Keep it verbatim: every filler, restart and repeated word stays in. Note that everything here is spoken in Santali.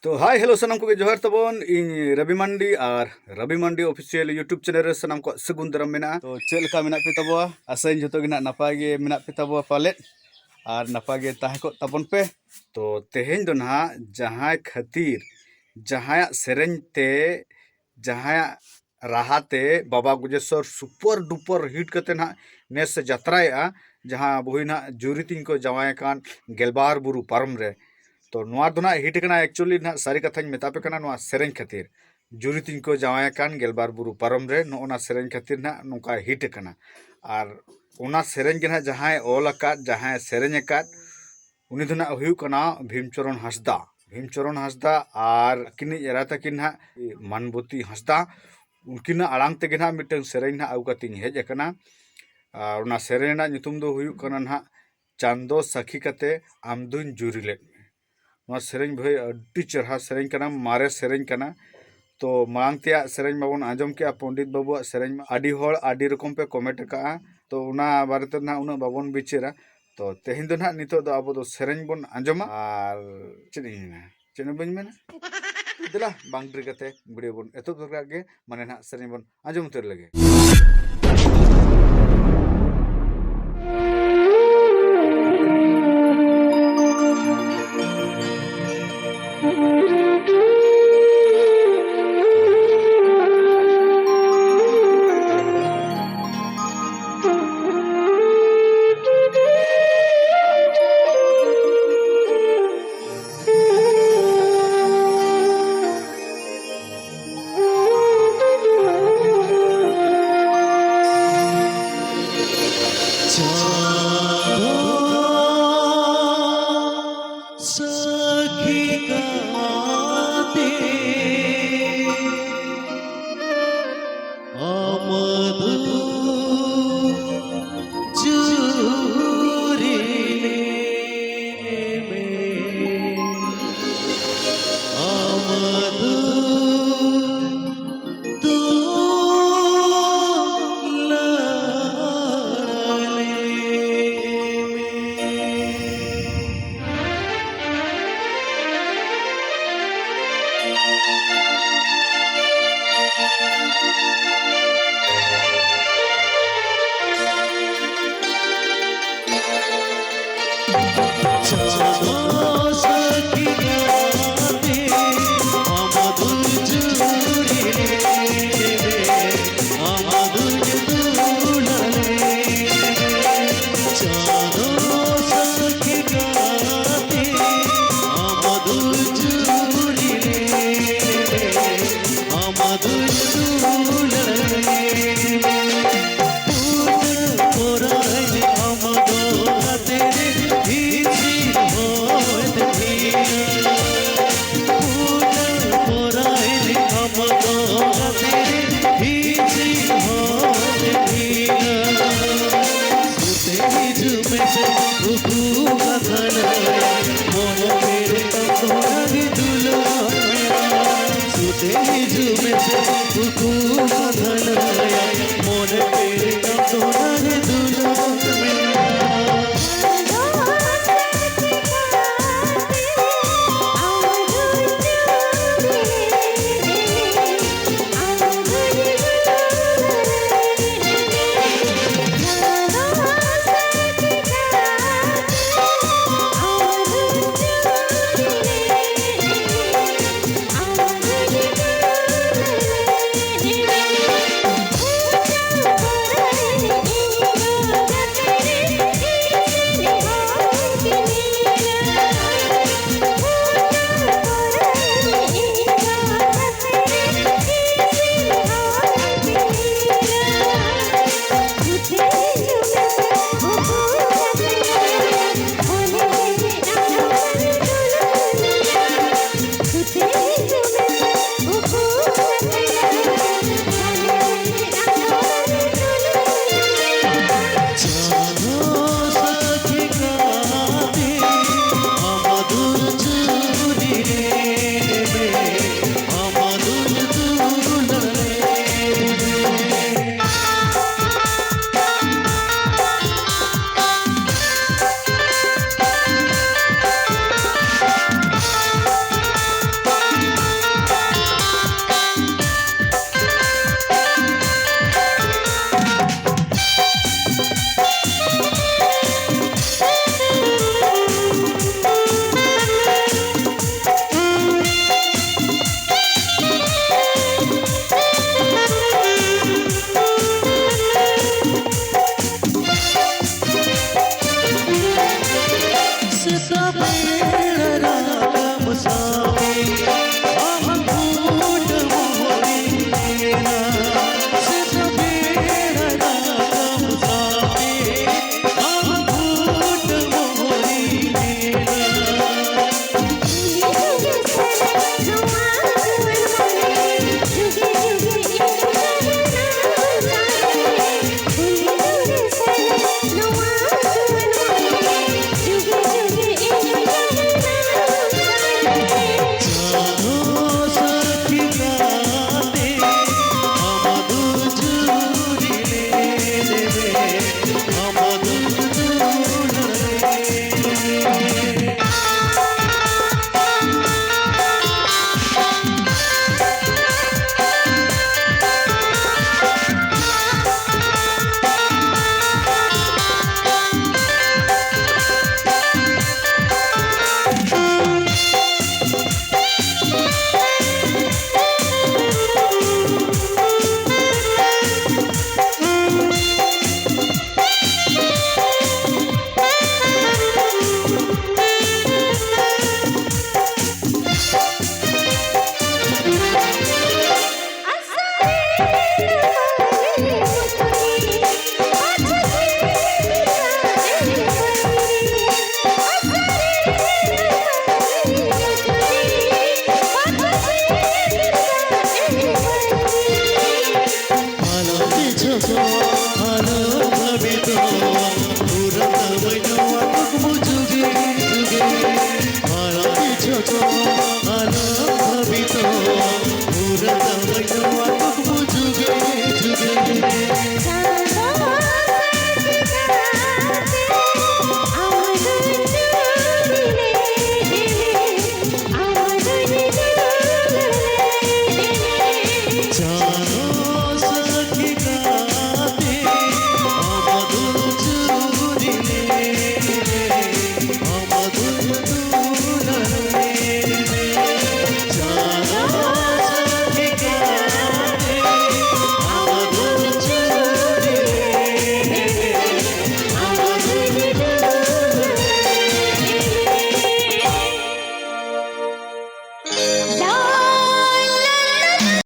ᱛᱚ ᱦᱟᱭ ᱦᱮᱞᱳ ᱥᱟᱱᱟᱢ ᱠᱚᱜᱮ ᱡᱚᱦᱟᱨ ᱛᱟᱵᱚᱱ, ᱤᱧ ᱨᱚᱵᱤ ᱢᱟᱱᱰᱤ ᱟᱨ ᱨᱚᱵᱤ ᱢᱟᱱᱰᱤ ᱚᱯᱷᱤᱥᱤᱭᱟᱞ YouTube ᱪᱮᱱᱮᱞ ᱨᱮ ᱥᱟᱱᱟᱢ ᱠᱚᱣᱟᱜ ᱥᱟᱹᱜᱩᱱ ᱫᱟᱨᱟᱢ ᱢᱮᱱᱟᱜᱼᱟ᱾ ᱛᱚ ᱪᱮᱫ ᱞᱮᱠᱟ ᱢᱮᱱᱟᱜ ᱯᱮ ᱛᱟᱵᱚᱣᱟ? ᱟᱥᱟᱭᱟᱹᱧ ᱡᱷᱚᱛᱚ ᱜᱮ ᱱᱟᱜ ᱱᱟᱯᱟᱭ ᱜᱮ ᱢᱮᱱᱟᱜ ᱯᱮ ᱛᱟᱵᱚᱣᱟ ᱯᱟᱞᱮᱫ, ᱟᱨ ᱱᱟᱯᱟᱭ ᱜᱮ ᱛᱟᱦᱮᱸ ᱠᱚᱜ ᱛᱟᱵᱚᱱ ᱯᱮ᱾ ᱛᱚ ᱛᱮᱦᱮᱧ ᱫᱚ ᱱᱟᱦᱟᱜ ᱡᱟᱦᱟᱸᱭ ᱠᱷᱟᱹᱛᱤᱨ, ᱡᱟᱦᱟᱸᱭᱟᱜ ᱥᱮᱨᱮᱧ ᱛᱮ, ᱡᱟᱦᱟᱸᱭᱟᱜ ᱨᱟᱦᱟ ᱛᱮ ᱵᱟᱵᱟ ᱜᱚᱡᱮᱥᱚᱨ ᱥᱩᱯᱟᱨ ᱰᱩᱯᱟᱨ ᱦᱤᱴ ᱠᱟᱛᱮ ᱱᱟᱦᱟᱜ ᱱᱮᱥ ᱮ ᱡᱟᱛᱨᱟᱭᱮᱜᱼᱟ, ᱡᱟᱦᱟᱸ ᱵᱳᱭ ᱱᱟᱦᱟᱜ ᱡᱩᱨᱤ ᱛᱤᱧ ᱠᱚ ᱡᱟᱶᱟᱭ ᱟᱠᱟᱱ ᱜᱮᱞᱵᱟᱨ ᱵᱩᱨᱩ ᱯᱟᱨᱚᱢ ᱨᱮ᱾ ᱛᱚ ᱱᱚᱣᱟ ᱫᱚ ᱱᱟᱦᱟᱜ ᱦᱤᱴ ᱠᱟᱱᱟ, actually ᱱᱟᱦᱟᱜ ᱥᱟᱹᱨᱤ ᱠᱟᱛᱷᱟᱧ ᱢᱮᱛᱟ ᱯᱮ ᱠᱟᱱᱟ, ᱱᱚᱣᱟ ᱥᱮᱨᱮᱧ ᱠᱷᱟᱹᱛᱤᱨ, ᱡᱩᱨᱤ ᱛᱤᱧ ᱠᱚ ᱡᱟᱶᱟᱭ ᱟᱠᱟᱱ ᱜᱮᱞᱵᱟᱨ ᱵᱩᱨᱩ ᱯᱟᱨᱚᱢ ᱨᱮ, ᱱᱚᱜᱼᱚ ᱱᱟ ᱥᱮᱨᱮᱧ ᱠᱷᱟᱹᱛᱤᱨ ᱱᱟᱦᱟᱜ ᱱᱚᱝᱠᱟ ᱦᱤᱴ ᱠᱟᱱᱟ᱾ ᱟᱨ ᱚᱱᱟ ᱥᱮᱨᱮᱧ ᱜᱮ ᱱᱟᱦᱟᱜ ᱡᱟᱦᱟᱸᱭ ᱚᱞ ᱟᱠᱟᱫ, ᱡᱟᱦᱟᱸᱭ ᱥᱮᱨᱮᱧ ᱟᱠᱟᱫ, ᱩᱱᱤ ᱫᱚ ᱱᱟᱦᱟᱜ ᱦᱩᱭᱩᱜ ᱠᱟᱱᱟ ᱵᱷᱤᱢᱪᱚᱨᱚᱱ ᱦᱟᱸᱥᱫᱟ᱾ ᱵᱷᱤᱢᱪᱚᱨᱚᱱ ᱦᱟᱸᱥᱫᱟ ᱟᱨ ᱟᱹᱠᱤᱱᱤᱡ ᱮᱨᱟ ᱛᱟᱹᱠᱤᱱ ᱱᱟᱦᱟᱜ ᱢᱟᱱᱵᱚᱛᱤ ᱦᱟᱸᱥᱫᱟ, ᱩᱱᱠᱤᱱᱟᱜ ᱟᱲᱟᱝ ᱛᱮᱜᱮ ᱱᱟᱦᱟᱜ ᱢᱤᱫᱴᱟᱝ ᱥᱮᱨᱮᱧ ᱱᱟᱦᱟᱜ ᱟᱹᱜᱩ ᱠᱟᱛᱮᱧ ᱦᱮᱡ ᱟᱠᱟᱱᱟ᱾ ᱟᱨ ᱚᱱᱟ ᱥᱮᱨᱮᱧ ᱨᱮᱱᱟᱜ ᱧᱩᱛᱩᱢ ᱫᱚ ᱦᱩᱭᱩᱜ ᱠᱟᱱᱟ ᱱᱟᱦᱟᱜ ᱪᱟᱸᱫᱚ ᱥᱟᱹᱠᱷᱤ ᱠᱟᱛᱮ ᱟᱢ ᱫᱩᱧ ᱡᱩᱨᱤ ᱞᱮᱫ ᱢᱮ᱾ ᱱᱚᱣᱟ ᱥᱮᱨᱮᱧ ᱵᱷᱟᱹᱭ ᱟᱹᱰᱤ ᱪᱮᱦᱨᱟ ᱥᱮᱨᱮᱧ ᱠᱟᱱᱟ, ᱢᱟᱨᱮ ᱥᱮᱨᱮᱧ ᱠᱟᱱᱟ᱾ ᱛᱚ ᱢᱟᱲᱟᱝ ᱛᱮᱭᱟᱜ ᱥᱮᱨᱮᱧ ᱢᱟᱵᱚᱱ ᱟᱸᱡᱚᱢ ᱠᱮᱜᱼᱟ ᱯᱚᱱᱰᱤᱛ ᱵᱟᱹᱵᱩᱣᱟᱜ ᱥᱮᱨᱮᱧ ᱢᱟ, ᱟᱹᱰᱤ ᱦᱚᱲ ᱟᱹᱰᱤ ᱨᱚᱠᱚᱢ ᱯᱮ ᱠᱚᱢᱮᱱᱴ ᱟᱠᱟᱜᱼᱟ᱾ ᱛᱚ ᱚᱱᱟ ᱵᱟᱨᱮᱛᱮ ᱱᱟᱦᱟᱜ ᱩᱱᱟᱹᱜ ᱵᱟᱵᱚᱱ ᱵᱤᱪᱟᱹᱨᱟ᱾ ᱛᱚ ᱛᱮᱦᱮᱧ ᱫᱚ ᱱᱟᱦᱟᱜ ᱱᱤᱛᱚᱜ ᱫᱚ ᱟᱵᱚ ᱫᱚ ᱥᱮᱨᱮᱧ ᱵᱚᱱ ᱟᱸᱡᱚᱢᱟ᱾ ᱟᱨ ᱪᱮᱫ ᱤᱧ ᱢᱮᱱᱟ, ᱪᱮᱫ ᱦᱚᱸ ᱵᱟᱹᱧ ᱢᱮᱱᱟ᱾ ᱫᱮᱞᱟ ᱵᱟᱝ ᱰᱮᱨᱤ ᱠᱟᱛᱮ ᱵᱷᱤᱰᱤᱭᱳ ᱵᱚᱱ ᱮᱛᱚᱦᱚᱵ ᱫᱚᱦᱚ ᱠᱟᱜ ᱜᱮ, ᱢᱟᱱᱮ ᱱᱟᱦᱟᱜ ᱥᱮᱨᱮᱧ ᱵᱚᱱ ᱟᱸᱡᱚᱢ ᱩᱛᱟᱹᱨ ᱞᱮᱜᱮ᱾